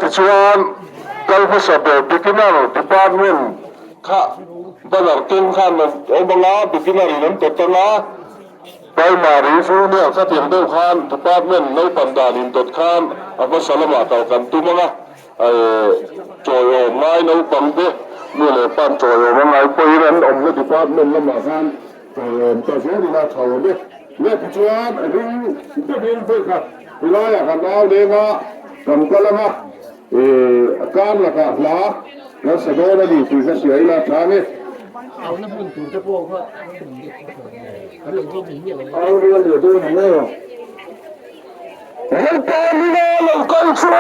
Tichuan, kal hmasa ber beginner department kha banner keng khan an awm ang a, beginner in an dawt ang a, primary, junior khatiang deuh khan department naupan dan indawt khan a hmasa lamah kal kan tum ang a. Chawiawm ngai naupang te nu leh pa chawiawm a ngai pawhin an awmna department lamah khan chawiawm ta zel ila tha awm e. Leh tichuan ring deuhin vawikhat tilaiah kan au leng a, kan kal ang a, kar lakah hla kan sa dawn a ni tih ka hria ila tha ang e. Au rial leh dawn ang e. Lalpa nuna lo kal chu.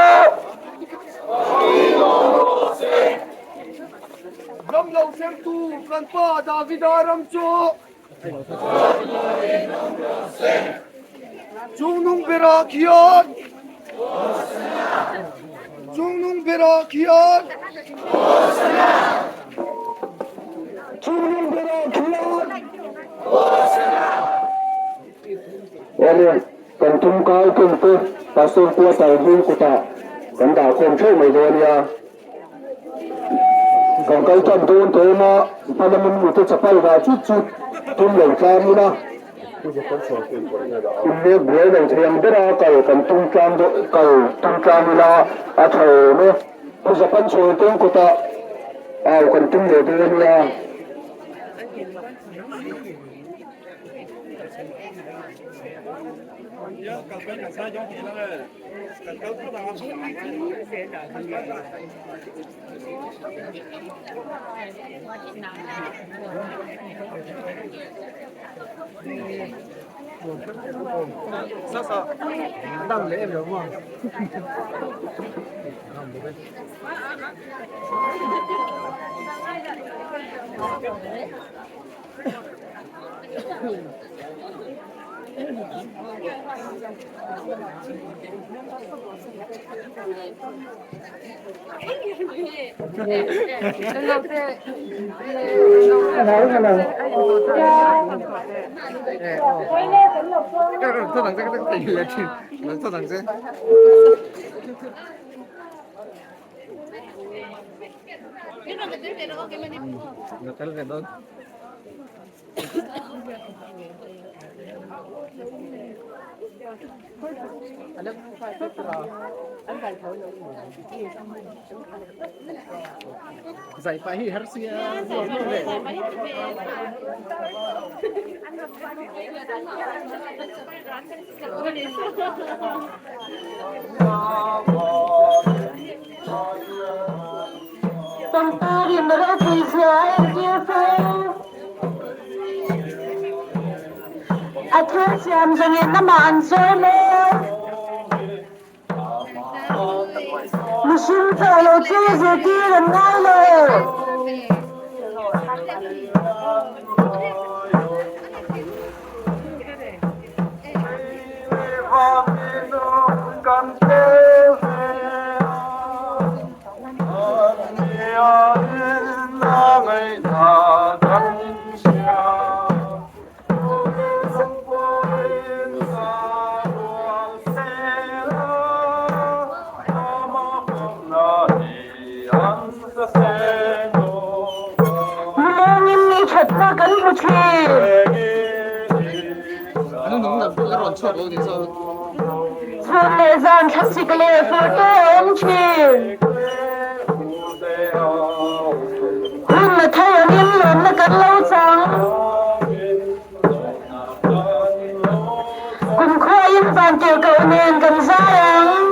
Ram lo thlengtu kan pa Davida ram chu. Chungnung berah khian. Chungnung berah khian. Chungnung berah khian. Amen. Kan tum kau kum te Pastor Quarter hnung kutah kan dah khawm theuh mai dawn nia. Kan kal tan dawn tawm a, hma lamin mute chapal dah chut chut tum lo tlang ila, inlek buai lo thei ang bera kal kan tum tlang kal tum tlang ila a tha awm e. Pu Zapan chhawlteng kutah au kan tum leh dawn nia. Pangpar in ropui zia a entir fo. A thil siam zawngin amah an sawi mawi. Mihring chauh lo chu zirtir an ngai lo. Nilengin mi thatna kan hmu thin. Chhun leh zan thlasik leh fur te a awm thin. Hun a thei angin lawmna kan lo chang. Kumkhuain vantirhkoh nen kan zai ang.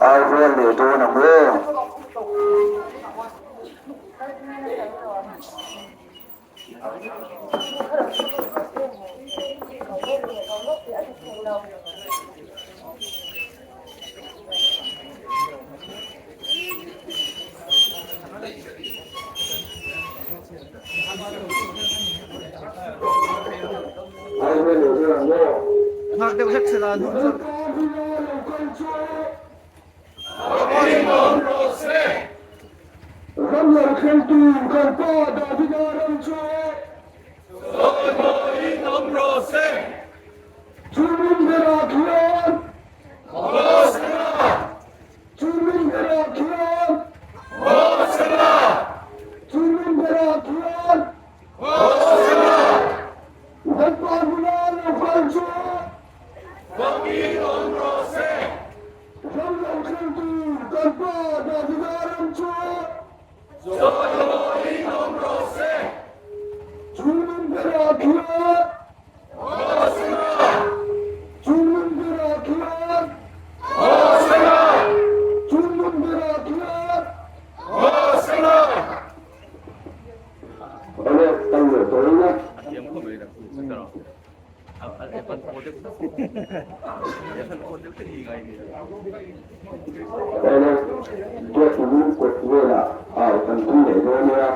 Ai rual leh dawn ang e. Nghak deuh hlek se la. Ram lo thlengtu kan pa Davida ram chu Sawimawiin awm rawh se. Chungin berah khian Hosana! Chungin berah khian Hosana! Chungin berah khian Hosana! Kan pa hmuna lo kal chu Fakin awm rawh se. Ram lo thlengtu kan pa Davida ram chu Sawimawiin awm rawh se. Chungin berah khian Hosana! Chungin berah khian Hosana! Chungin berah khian Hosana! Awle, kal leh tawh ila. Awle, Biak in kawt velah au kan tum leh dawn nia.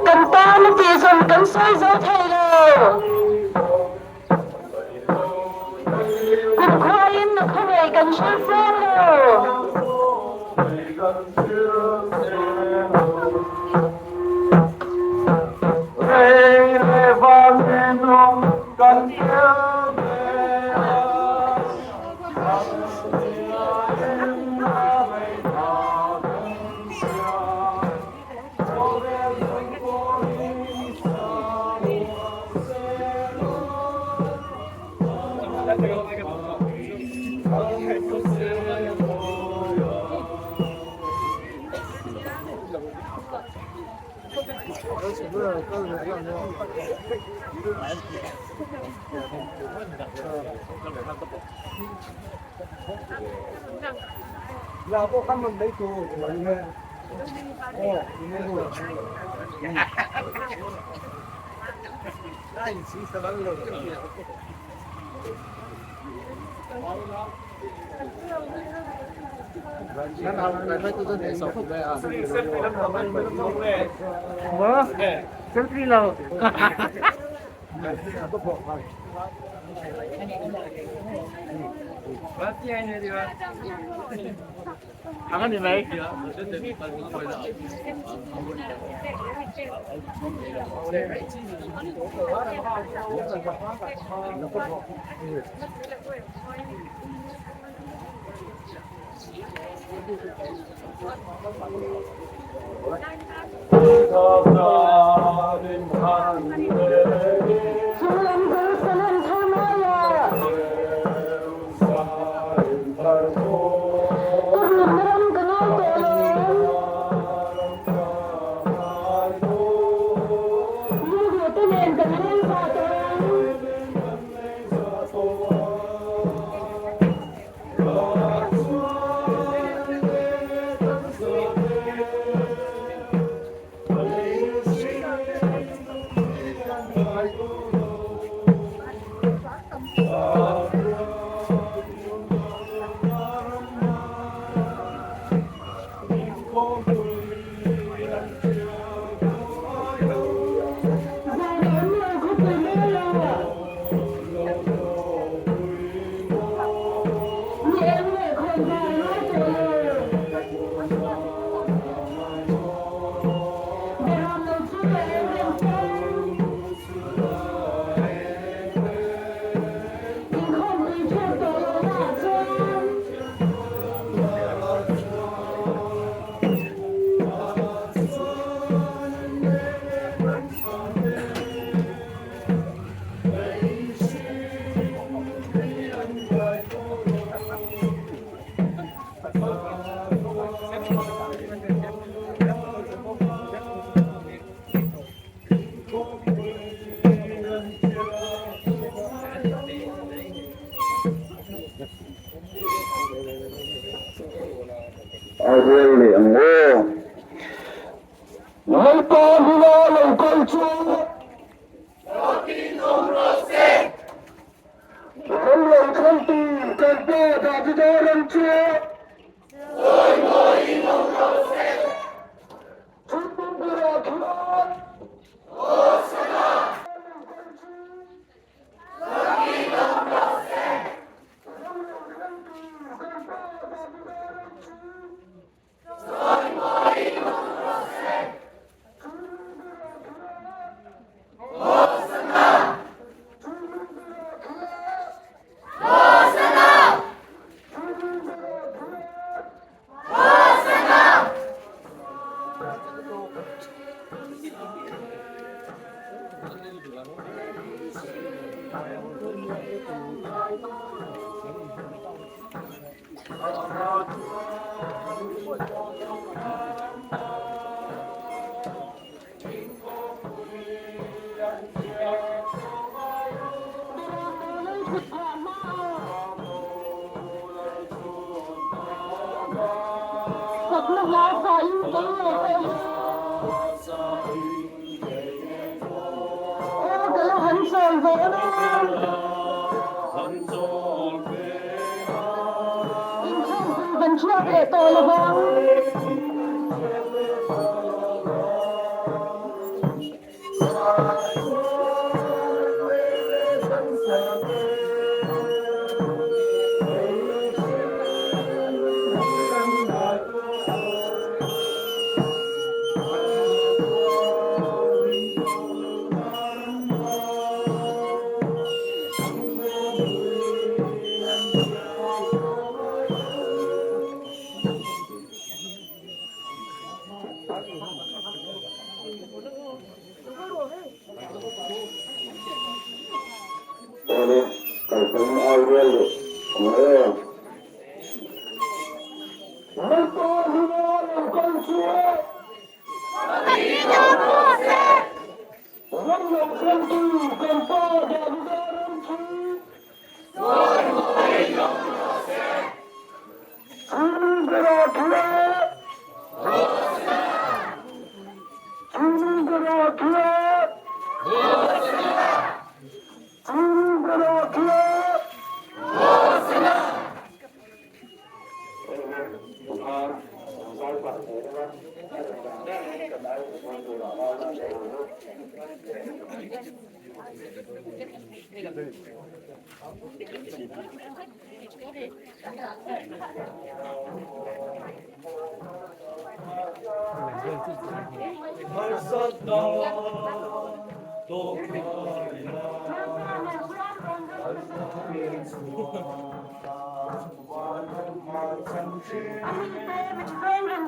Kan tan a tih zawng kan sawi zo thei lo. Kum khuaiin a khawngaih kan hrilh seng lo. Chunglam Jerusalem thar maiah ka runna ram ka ngai tawh lo. Lungduhte nen kan leng za tawh ang. chu Ram lo thlengtu kan pa Davida ram chu Chhungpum berah khian Fakna hla sa in kei leh pawh Aw ka la han chawl ve em Inkhawmpui kan chhuak leh tawh lo vang. Awle, kalpang au rual leh ang e. Lalpa huna lo kal chu e. Ram lo thlengtu kan Pa Davida ram chu. A mite min veng reng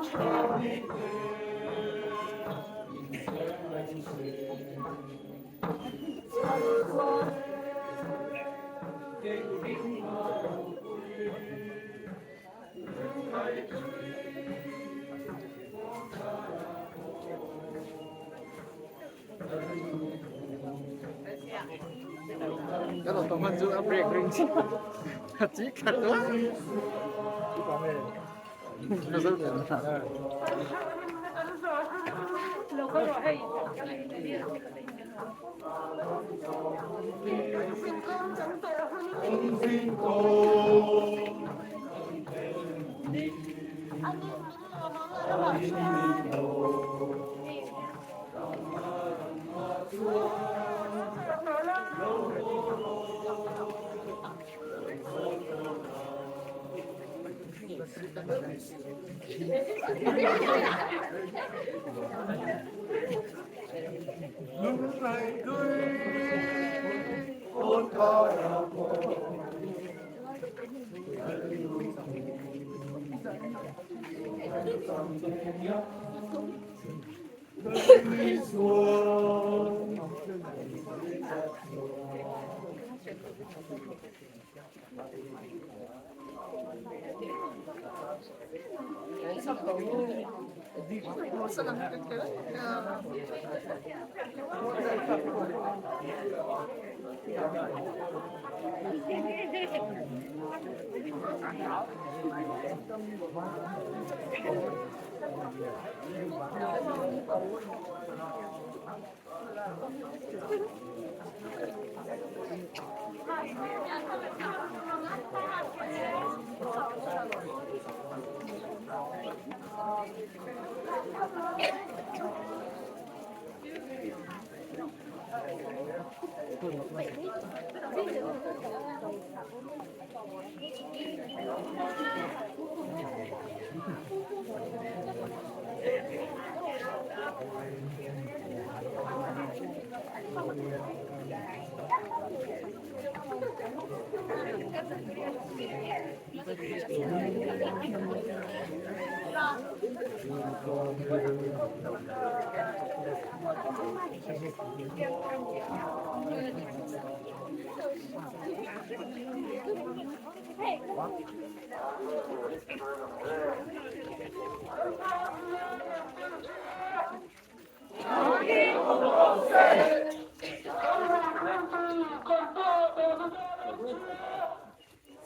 thin.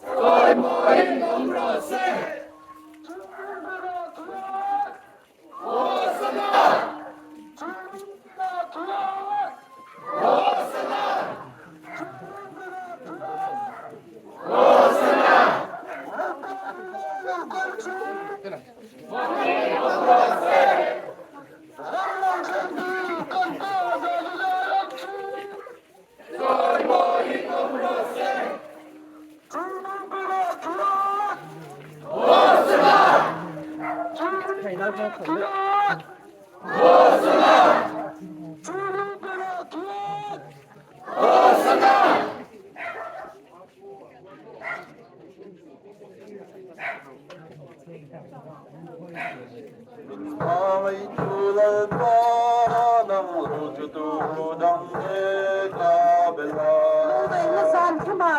Chawimawiin awm rawh se! Hosana! Hosana! Hosana! Awm rawh se! Chawimawiin awm rawh se! Hosana! Hosana! Hosana! Lungngaihna zan thumah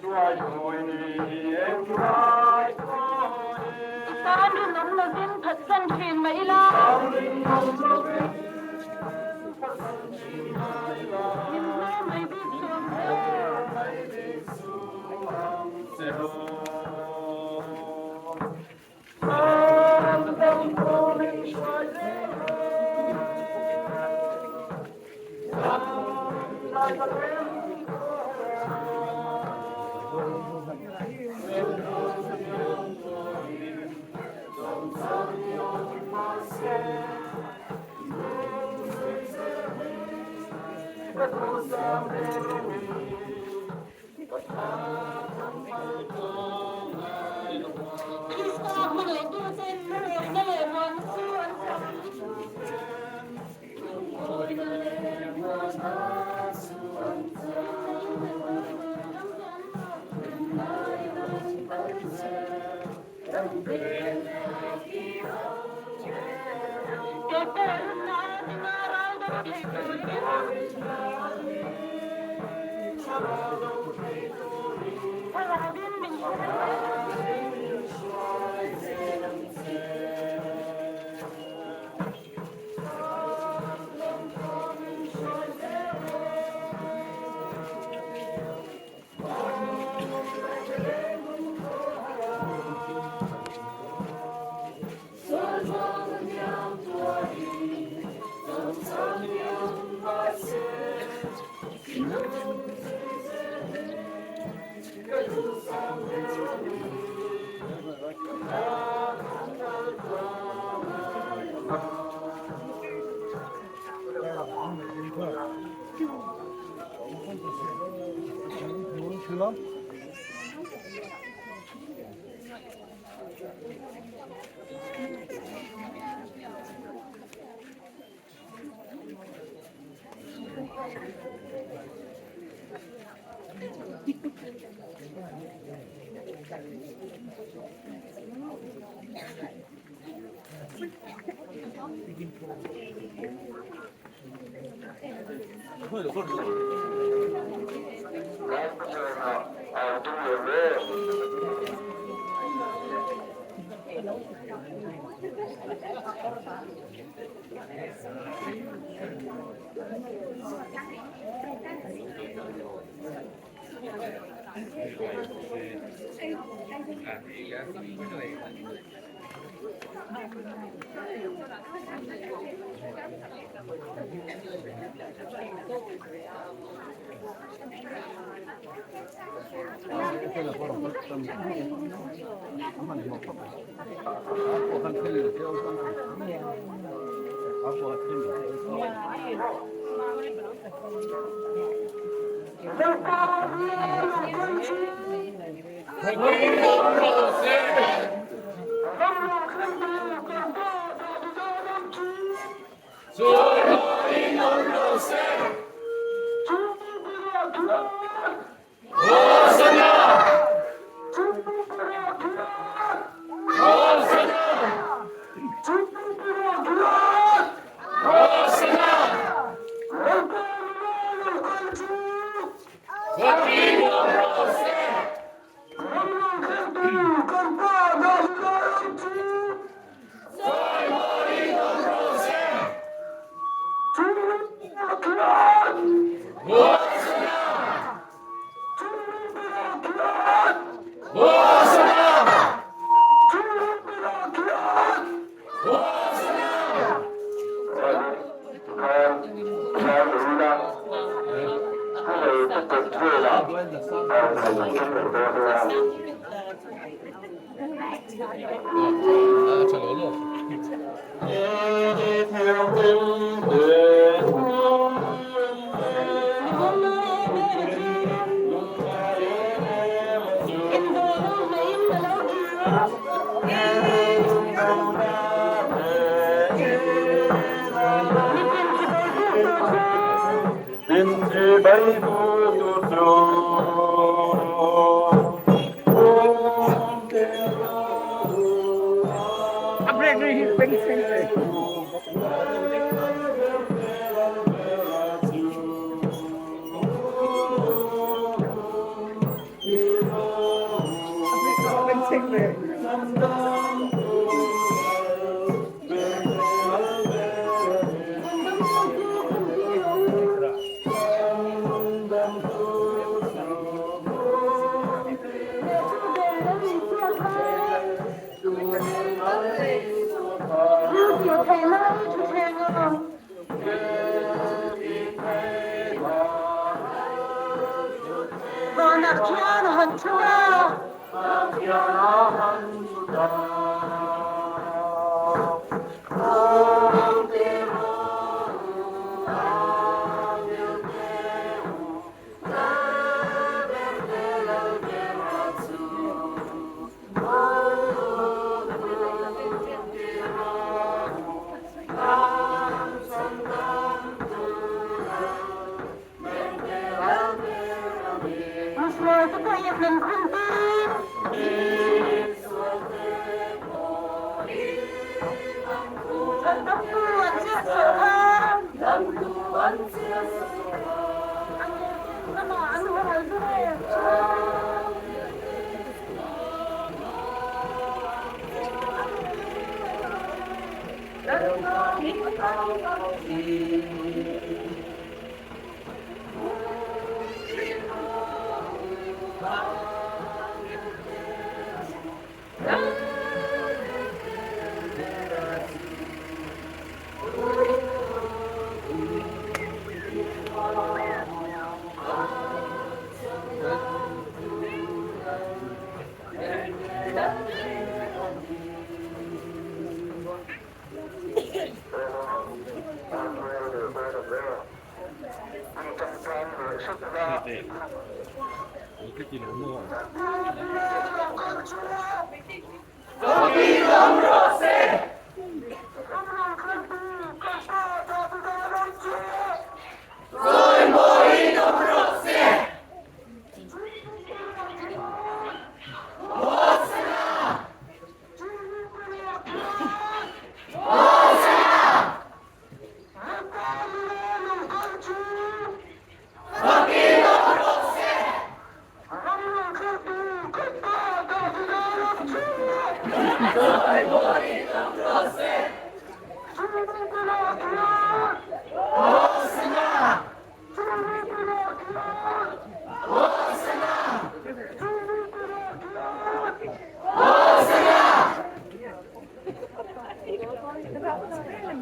hruaitu i ni englai pawhin. I tan rinawm lovin phatsan thin mah ila. Min hmu mai bik suh ang che. Krista hmangaihtu ten lungngaihna leh muanna chu an chang. Kei pawh rinna a dinga ral dam thei turin. Thlarauin min hruai zel ang che.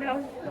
Isua Krista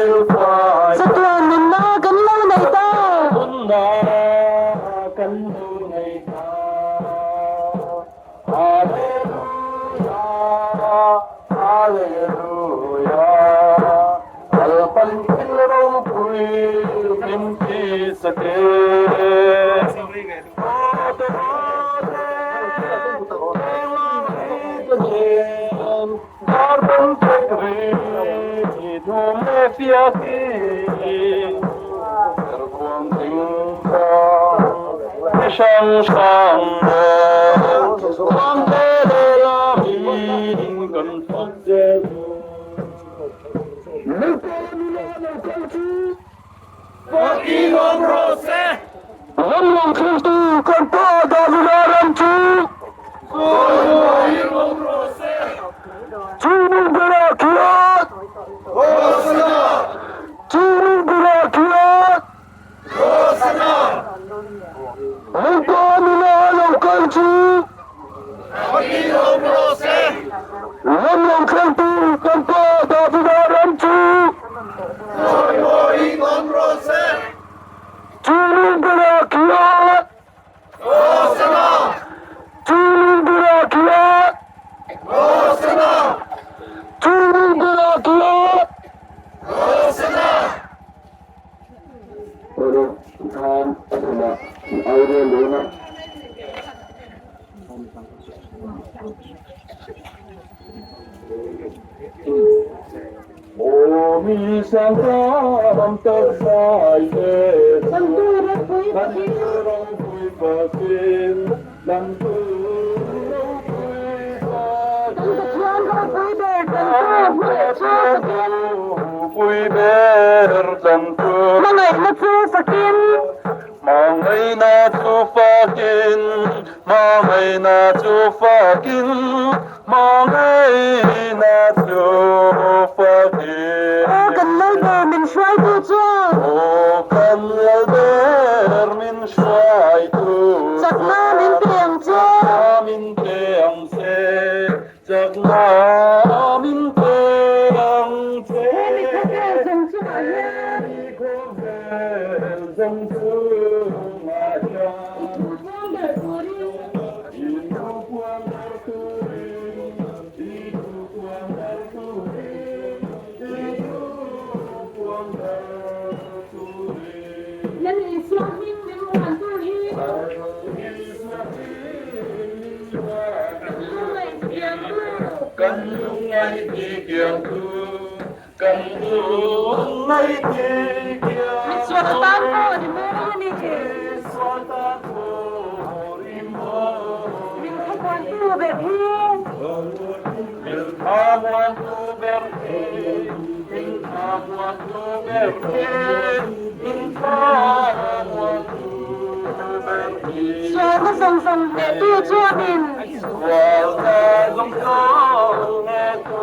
lo vak Fakin awm rawh se. Ram lo thlengtu kan Pa Davida ram chu. Chawimawiin awm rawh se. Chu nung berah khian. Hosana. Chu nung berah khian. Hosana. Lalpa nuna a lo kal chu. Fakin awm rawh se. Ram lo thlengtu kan Pa Davida ram chu. Chawimawiin awm rawh se. Chu lung berah khian. Hosana. Chu lung berah khian. Hosana. Chu lung berah khian. Hosana. Kan Pathian ropui ber tlantu hmangaih chu fakin. Hmangaihna chu fakin. Hmangaihna chu fakin. Hmangaihna chu fakin. Aw kan Lalber min hruaitu chuan. Aw kan Lalber min hruaitu chuan. Chakna min pe ang che. Chakna min pe ang che. Chakna min pe ang che. He mi khawvel zawng chungah hian. He mi khawvel zawng chungah hian. I thu puang ber turin. I thu puang ber turin. I thu puang ber turin. I thu puang ber turin. Lal Isua hming min muantu hi. Lal Isua hming min muantu. Kan lungngaih ti kiangtu. Kan lungngaih ti kiangtu. Kan lungngaih ti kiangtu. Misual tan pawh ri mawi a ni. Misual tan pawh ri mawi. Min thlamuantu ber hi. Min thlamuantu ber hi. Min thlamuantu ber hi. Min thlamuantu ber hi. Sualna zawng zawng hnehtu chuanin. Sualna zawng zawng hnehtu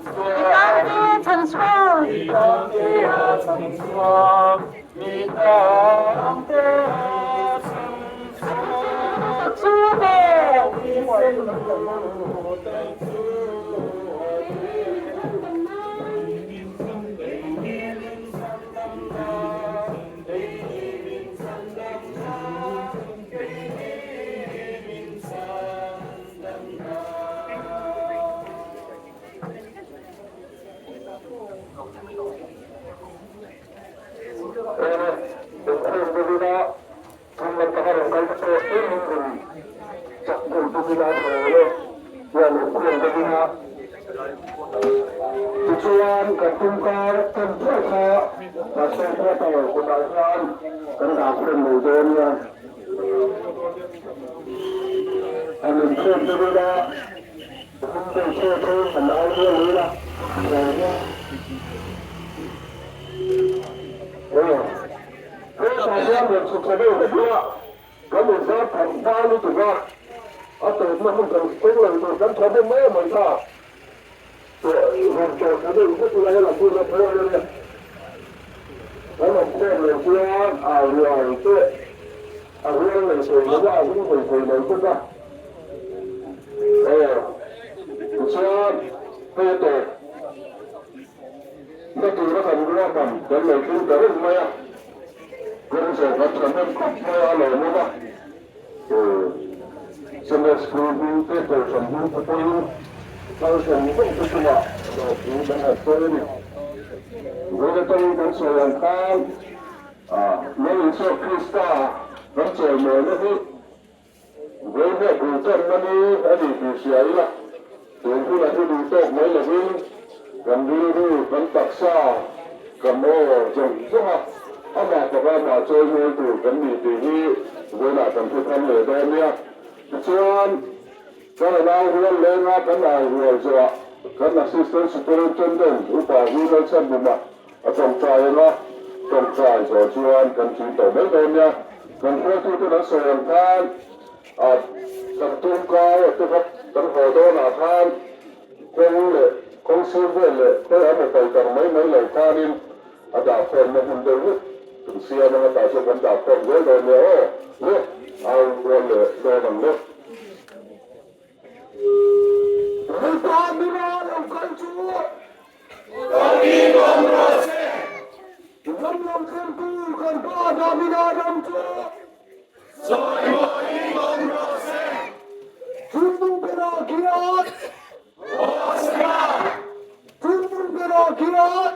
chuan. Mi tangte chhan chhuak. Mi tangte a chhan chhuak. Mi tangte a chhan chhuak. Chu ve. Tichuan, kan tumkar kan pawh kha Pastor Quarter kutah hian kan dah khawm lo dawn nia. An inkhawm deuh ila, hmun deuh theuh theuh an au rual ila, Aw, hetah hian rawn chhuk thla deuh hlek ila, kan inzar tham hma lutuk a, a tawpna hmun kan thleng lo tur kan tha hnem em mai kha. Rawn tawh thla deuh hlek ila helam hun a phawi a nia. Kan awm khawm lo chuan a rual te a rual nei thei lo va, a hung hlei thei lo bawk a. Aw, tichuan hei a tawp. Na tura kan ruahman kan lo thil ta reng mai a, kawng zawh kan tha hnem khawp mai a, a lawmawm a. Sunday School hming te, Kohhran hming te pawhin kal zawng zawng te chungah lawmthu kan han sawi a ni. Vawiin atangin kan sawi ang khan Lal Isua Krista kan chawimawina hi Vawiin hian bul tanna ni a ni tih hria ila, tun hunah hi duh tawk mai lovin kan rilru, kan taksa, kan aw zawng zawnga amah faka amah chawimawi tur kan ni tih hi vawiinah kan hre thar leh dawn nia. Tichuan, kan a nau rual lenga kan au rual zawhah kan Assistant Superintendent Upa Hu Lalchhanbuma a tawngtai ang a. Tawngtai zawh chuan kan tui tawh mai dawn nia. Kan hruaituten an sawi ang khan ah kan tumkai a te kha kan haw dawnah khan kawng leh kawng sir vel leh khawi a maw pai tar mai mai lo khanin a dah khawmna hmun deuh vek kan siam anga tah chuan kan dah khawm zel dawn nia aw le au rual leh dawn ang le. Lalpa mila lo kal chu. Ram lo thlengtu kan Pa Davida ram chu. Chungnung bera khian. Chungnung bera khian.